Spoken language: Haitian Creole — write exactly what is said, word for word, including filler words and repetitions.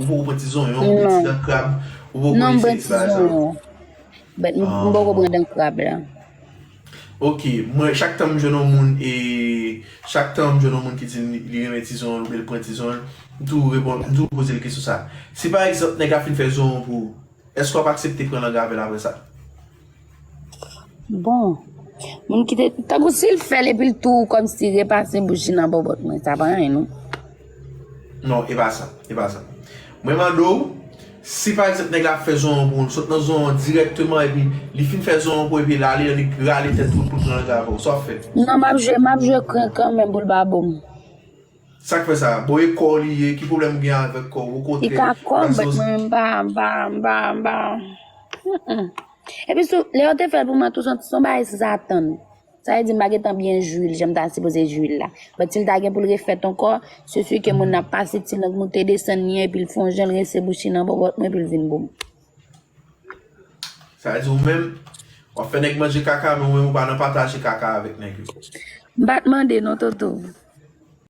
Ou poko pran ti zonyon, ou pran ti dan krab, ou poko eseye ti bagay sa yo. Non, m pran ti zonyon. But m poko pran dan krab la. Ok, mwen, chak tan m jwenn yon moun, e, chak tan m jwenn yon moun ki di li, li renmen ti zonyon, oubyen li pran ti zonyon, m toujou reponn, m toujou poze l kesyon sa. Si pa egzanp, nèg la fin fè zonyon pou ou, èske w ap aksepte pran lang avè l apre sa? Bon, moun ki te, tankou si l fè l epi l tou kòmsi repase bouch li nan bòbòt mwen, sa pa anyen, non? Non, e pa sa, e pa sa. Mwen mande w, si pa egzanp nèg la ap fè zonyon pou ou, sot nan zonyon dirèkteman epi li fin fè zonyon pou ou epi l ale, li rale tèt ou pou l pran lang avè w, sa w ap fè? Non, m ap jwe, m ap jwe kren kanmenm pou l pa bo m. Sa k fè sa? Bon, e kò w li ye, ki pwoblèm ou gen avèk kò w? Okontrè, li ka kò m, but mwen m pa, m pa, m pa, m pa. Mm-mm. Epi sou, lè yo te fè l pou mwen, tou se yon bagay satan. Sa vle di m pa gentan byen jwi l jan m ta sipoze jwi l la. But si l ta gen pou l refèt ankò, se si ke moun nan ap pase ti lang moute desann li an epi l fè yon jan l rense bouch li nan bòbòt mwen epi l vin bo m. Sa vle di ou menm, w ap fè nèg manje kaka, men ou menm ou pa nan pataje kaka avèk nèg yo. M pa t mande non, Toto.